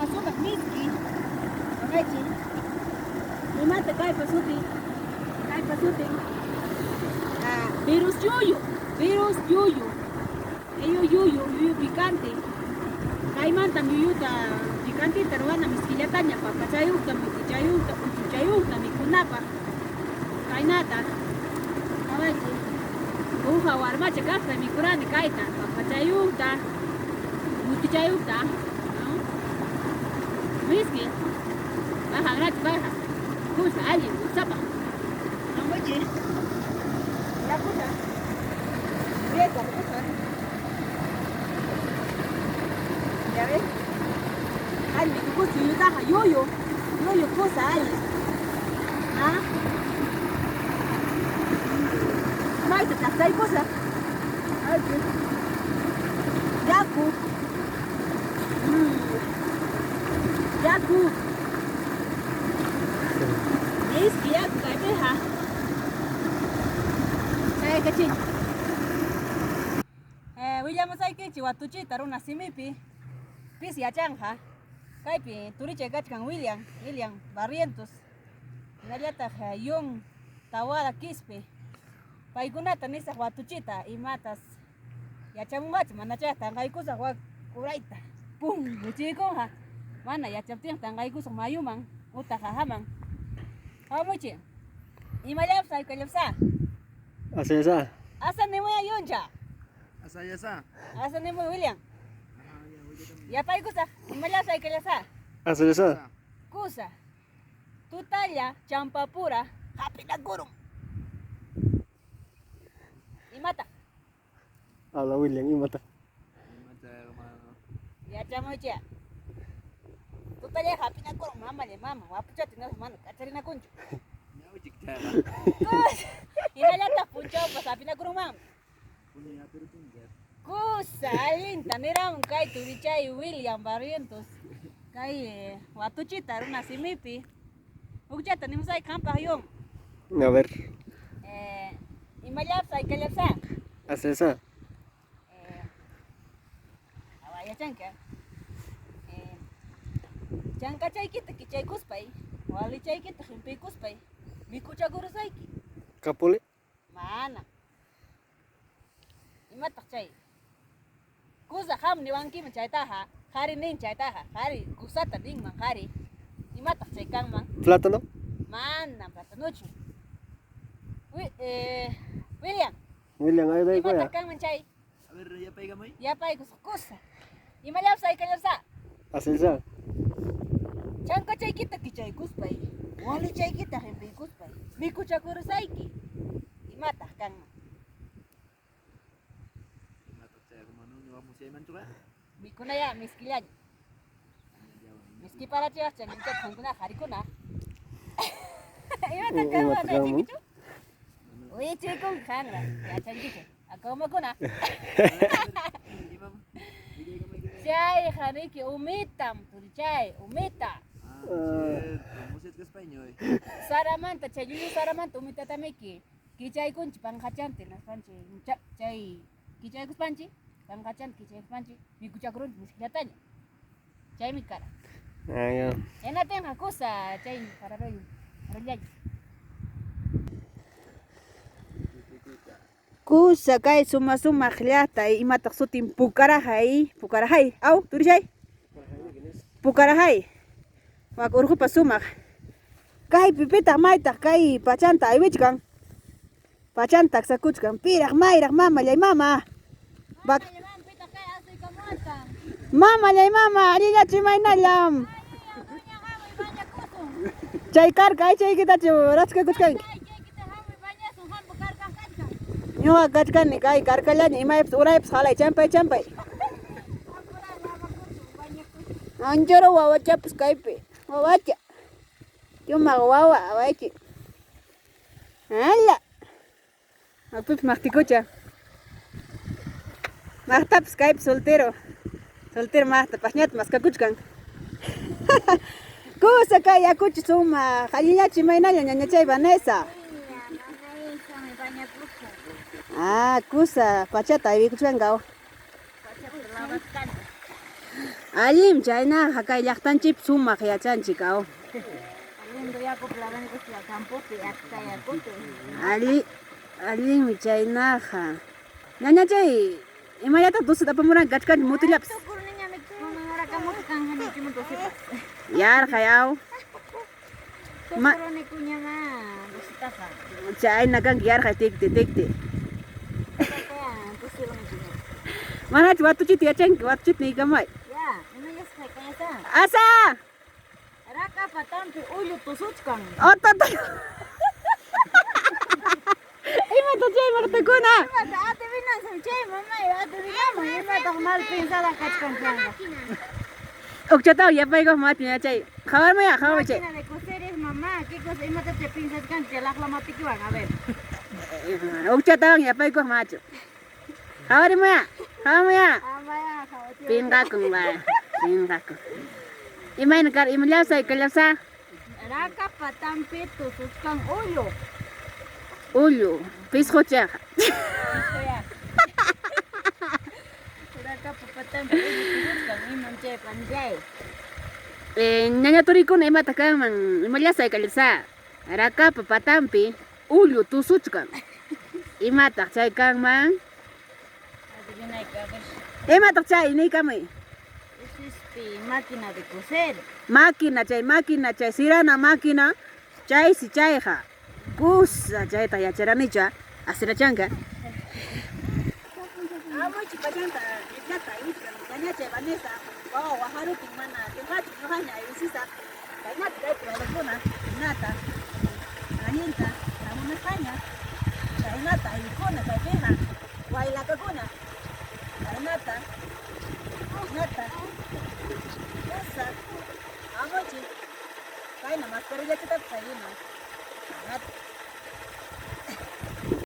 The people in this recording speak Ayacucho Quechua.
Suma sumaq miski. Qawaychik. Imata kaypa sutin? Kaypa sutin. Ah, virus yuyu, virus yuyu. Eyo yuyu, yuyu picante. Kaymantam yuyuta picantita ruwana miskillataña papachayuqta, mutichayuqta, uchuchayuqta mikunapaq. Kaynata. Qawaychik. Uqa warmacha kaqta mikurani kayta, papachayuqta, mutichayuqta. Miski. Baja gratis, baja. Kusa, allin, kusapaq. Hamuychik. Yakuta. Rieta, kusa. Ya ves. Allin, mikukusi yuyutaqa, yuyu. Yuyu kusa, allin. Ah. Maytataq chay kusa? Allin. Yaku. Yaku. Miski yaku kaypiqa. Chaykachin. Willamusaykichik watuchita runa simipi pis yachanqa. Kaypi turichay kachkan William, William Barrientos. Hinallataq Yun Tawada Quispe. Paykunata nisaq watuchita imatas Yachamunqachu mana chayqa tanqaykusaq wak urayta pum wichiykunqa mana yachaptinqa tanqaykusaq mayuman utaq hahaman hamuychik imallapas aykallapas Asayasa. Asa nimuya yuncha. Asayasa. Asa nimuy William. Yapaykusaq imallapas aykallasá. Asayasa. Kusa. Tutalla champapura hapinakurun. Imata? Habla William, imata? Imata, hermano? Yachamuychik. Tutalla hapinakurun mamalla mama, wapuchati no mana kacharinakunchu. Ñawichik chayqa. Hinallataq punchawpas hapinakurunmanmi. Puñuy hapiruptinmi chayqa. Kusa allinta niramun kay turichay William Barrientos. Kay watuchita runa simipi. Hukchata nimusayki qampaq yun. A ver. Eh, imallapas aykallapas Asesa. Eh, awa yachanki. Eh, chankachaykita kichaykuspay, walichaykita qimpiykuspay, mikuchakurusayki. Capule. Mana. Imataq chay? Kusa qam niwankiman chaytaqa, qhari nin chaytaqa, qhari kusata ninman qhari. Imataq chay kanman? Plátano. Mana plátanochu. Eh, William. William, ayudaykuya. Imataq kanman chay? A ver, yapaykamuy. Yapaykusaq kusa. Imallapas aykallapas. Asisa. Chankachaykita kichaykuspay, walichaykita qimpiykuspay, mikuchakurusayki. Imataq kanman? Imataq chayqa mana ñuqa musyaymanchuqa? Mikunayá miskillaña. Miski parachiwaqcha minchata qankuna qharikuna. Imataq kanman yachankichu? Wichiykunki qanra, yachankichu. Akawmakuna. Chayqa riki umitam, turichay, umita. Saramanta, chay lluyu saramanta umitatamiki kichaykunchik panqachanti naspanchik chay kichaykuspanchik panqachanti kichaykuspanchik mikuchakurunchik miskillataña. Chaymi kara. Ah, ya. Chaynatinqa kusa chay pararoy parallaña. Kusa kay suma sumaq llaqta imataq sutin Pucarajay, Pucarajay, aw turishay? Pucarajay. Wak urqupa sumaq. Kaypi pitaq maytaq kay pachanta aywichkan? Pachanta aksakuchkan. Piraq mayraq mamallay mama. Bak Mamallay mama, allillachu imaynallam. Chay karka aychaykitachu rachkakuchkanki. Ñuqa kachkani kay karkallaña imaypas uraypas halay champay champay. Ancharo wawachapas kaypi wawacha. Chumaq wawa awaychi. Hala. Maqpipas maqtikucha. Maqtapas kaypi soltero. Soltero maqta pasñata maskakuchkan. Kusa kay yakuchi sumaq. Allillachu imaynalla ñañachay Vanessa. Ah, kusa pachata aywikuchkanka. Allinmi chaynaqa kay llaqtanchikpi sumaq yachanchik aw. Lindo yakupi lavankuspa campopi achka yakupi. Alli, allinmi chaynaqa. Ñañachay, imallataq tusita apamuranki kachkanchik mutillapas. Tukurniñami kunan horakamuqa kanjanichimuta sipas. Yarqay aw. Ma- Tukuruni kuñama tusitaqa. Chayna kanki yarqay tikti tikti. Kaya tusiruni kuña. Manachu watuchita yachanki, watuchita niykamay. Ya, imallasqa kayasa. Asa! Raka patampi ullu tusuchkan. Otata! Imata chay maqtakuna? Imata adivinanzam chay mamay, adivinaman imataq mal pensada kachkan chayqa. Ukchatawan yapaykuq machu ñachay. Qhawarmaya, qhawarmay chay. Máquina de coser es mamá, ¿qué cosa? Imata te piensachkan chay laqlamatikiwan, a ver. Ukchatawan yapaykuq machu. Qhawarimaya, qhawarimaya. Amaya, qhawatiwan. Pinqakun va, pinqakun. Imayna kar, ima llawsay kallawsa? Raka patampi tusuchkan ullu. Ullu, pisquchaqa. Raka patampi ullu tusuchkan, imam chay panchay. Ñaña turikuna imata kanman, ima llawsay kallawsa? Rakapa patampi ullu tusuchkan. Imataq chay kanman? Adivinayka, a ver. Imataq chay niykamuy? Es este máquina de coser. Máquina chay, máquina chay, sirana máquina, chaysi chayqa. Kusa chayta yacharanichu, asirachanka. Amuchi pachanta llaqta aywichkan ñañachay Vanessa, wawa wajarutin mana tinqachu ñuqaña aywisisaq. Chaynata kaypi waylakuna, hinata, allinta, hamunasqaña, chaynata aywikuna kaypiqa, waylakakuna, chaynata, hinata, kusa, amuchi, kayna mascarillachatapas aywiman, chaynata.